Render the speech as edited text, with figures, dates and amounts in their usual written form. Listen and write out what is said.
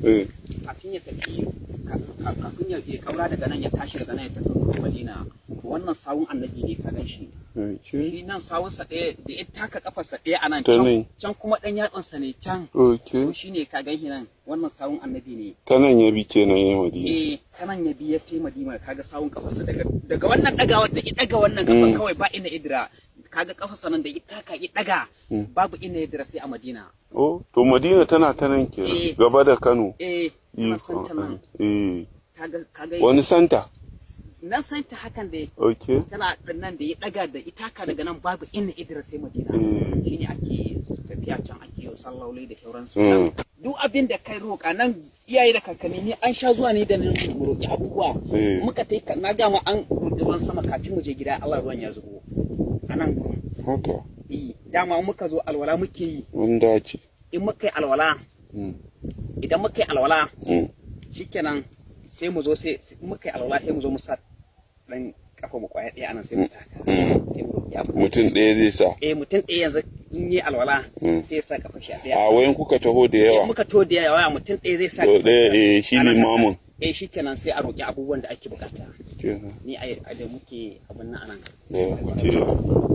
Kafin ya tafi, kafin ya kaura daga nan, ya tashi daga nan ya tafi Madina, wannan sawun Annabi ne, ka gan shi. Shi nan sawunsa ɗaya da ya taka kafarsa ɗaya a nan, Ta can nan. Can kuma ɗan yatsansa ne can. To shine ka gan shi nan, wannan sawun Annabi ne. Ta nan ya bi kenan ya Madina. Eh, ta nan ya bi ya tai Madina. Kaga sawun kafarsa daga wannan dagawar da ya daga wannan kafar, kawai ba ina idira. Kaga kafarsa nan da ya taka ya daga, babu ina idira sai a Madina. Oh, to Madina tana ta nan kenan. Eh. Gaba da Kano. Eh, tana santa nan. Kaga Wani santa? Nan santa hakan da tana nan da ya daga da itaka daga nan, babu inda idira sai Madina. Shine ake tafiya can ake yi salloli da sauransu. Duk abin da kai roƙa nan, iyaye da kakanni ni an sha zuwa ne da nan mu roƙi abubuwa. Muka tai, na gama an roƙi ruwan sama, kafin mu je gida Allah ruwan ya zubo a nan gurin. Eh, dama muka zo alwala muke yi. Mun dace. In muka yi alwala, idan muka yi alwala, shikenan sai mu zo, sai muka yi alwala, sai mu zo mu sa dan kafa mu kwaya ɗaya anan, sai mu taka, sai mu roƙi abu. Mutum ɗaya zai sa. Eh, mutum ɗaya yanzu in yi alwala sai ya sa kafa shi a ɗaya. A wayan kuka taho da In yawa. muka to da yawa, mutum ɗaya zai sa To kafa ɗaya, eh, shi a nan haka. limamin. Eh, shikenan sai a roƙi abubuwan da ake bukata. Kenan. Ni a da muke abin nan anan. Eh, okay.